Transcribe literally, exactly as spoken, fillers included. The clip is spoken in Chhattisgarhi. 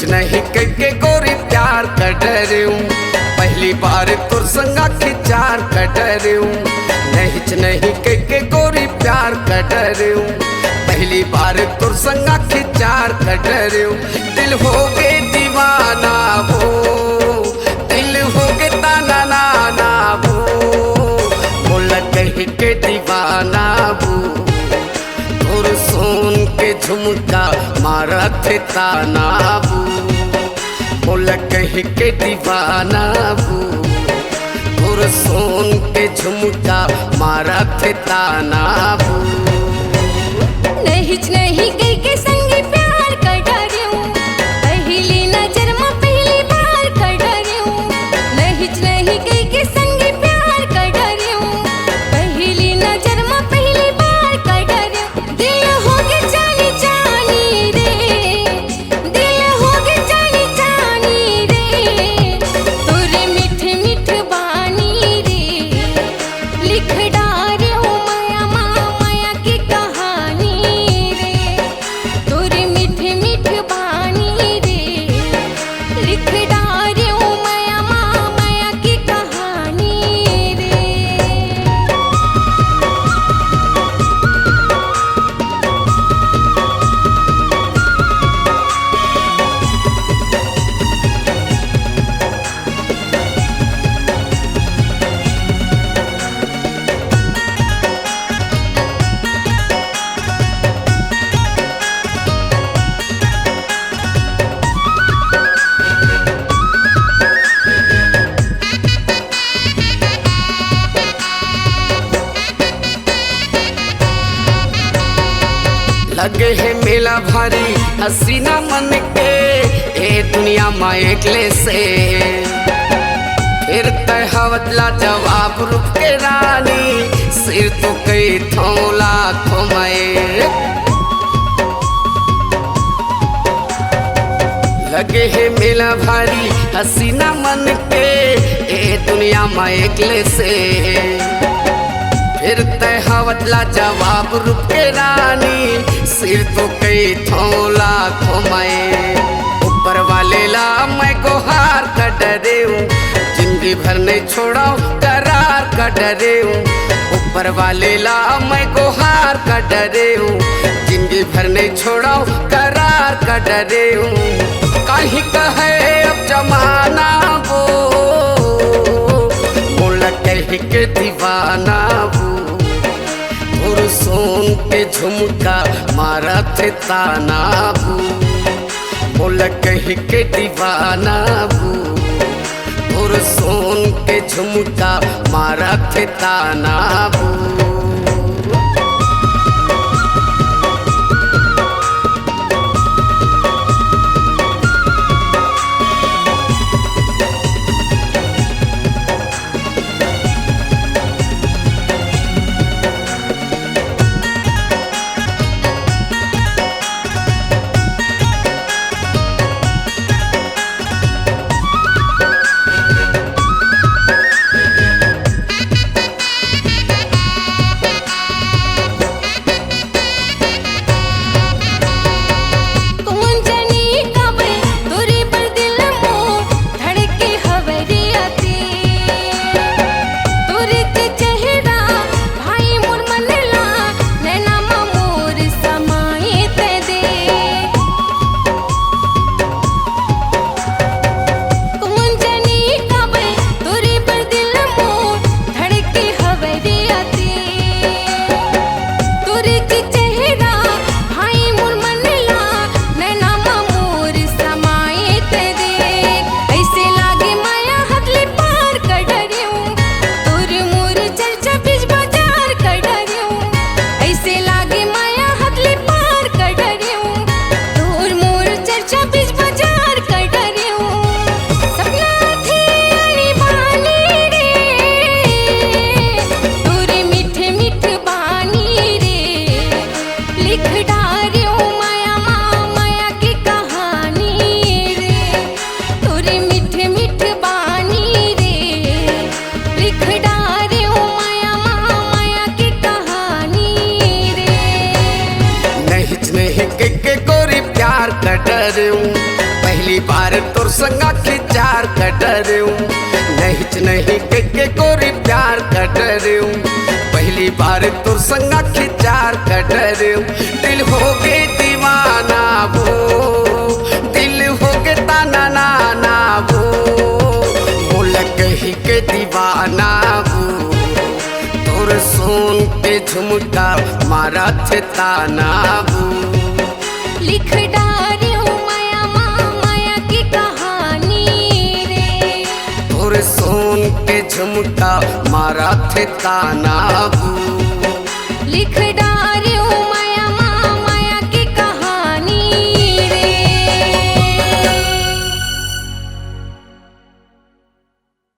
नहीं कह के गोरी प्यार कर डरेऊ, पहली बार तोर संग आँखी चार कर डरेऊ। नहीं नहीं कह के गोरी प्यार कर डरेऊ, पहली बार तोर संग आँखी चार कर डरेऊ। दिल हो गे दीवाना वो, दिल हो गे ताना नाना वो, मोला कह के दीवाना वो। तोर सोन के झुमका मारत हे ताना वो, मोला कह के दीवाना वो। तोर सोन के झुमका मारत हे ताना वो। नहीं नहीं कह के संगी प्यार कर डरेऊ, पहली नजर में पहली बार कर डरेऊ। नहीं नहीं कह के संगी प्यार कर डरेऊ, पहली नजर में पहली बार कर डरेऊ। दिल हो गे जानी जानी रे, दिल हो गे जानी जानी रे, तोरे मीठ मीठ बानी रे। लिख डारेऊ मया मा मया की कहानी रे, तोरे मीठ मीठ बानी रे। लिख डारेऊ मया मा मया की कहानी रे। लगे हे मेला भारी हसीना मन के, ए दुनिया मा एकले से। फिर तय हवत लाजवाब रूप के रानी, सिर तो कई थो लाखों में। लगे हे मेला भारी हसीना मन के, ए दुनिया मा एकले से। फिर तय हवत लाजवाब रूप के रानी, सिर तो कई थो लाखों में। ऊपर वाले ला मैं गोहार कर डरेऊ, जिंदगी भर नहीं छोड़ाओ करार कर डरेऊ। ऊपर वाले ला मैं गोहार कर डरेऊ, जिंदगी भर नहीं छोड़ाओ करार कर डरेऊ। काहे कहे अब जमाना वो, मोला कह के दीवाना वो। तोर सोन के झुमका मारत हे ताना वो, मोला कह के दीवाना वो। तोर सोन के झुमका मारत हे ताना वो। डरेंव, नहीं च नहीं कहिके गोरी प्यार का डरेंव। पहली बार तोर संग आँखी चार का डरेंव, दिल हो गे दीवाना वो, दिल हो गे ताना ना ना वो, मोला कहिके दीवाना वो। तोर सोन के झुमका मारथे ताना वो। लिख डारेंव माया मा माया के कहानी रे। तोर सोन के झुमका मारथे ताना वो। लिख डारेंव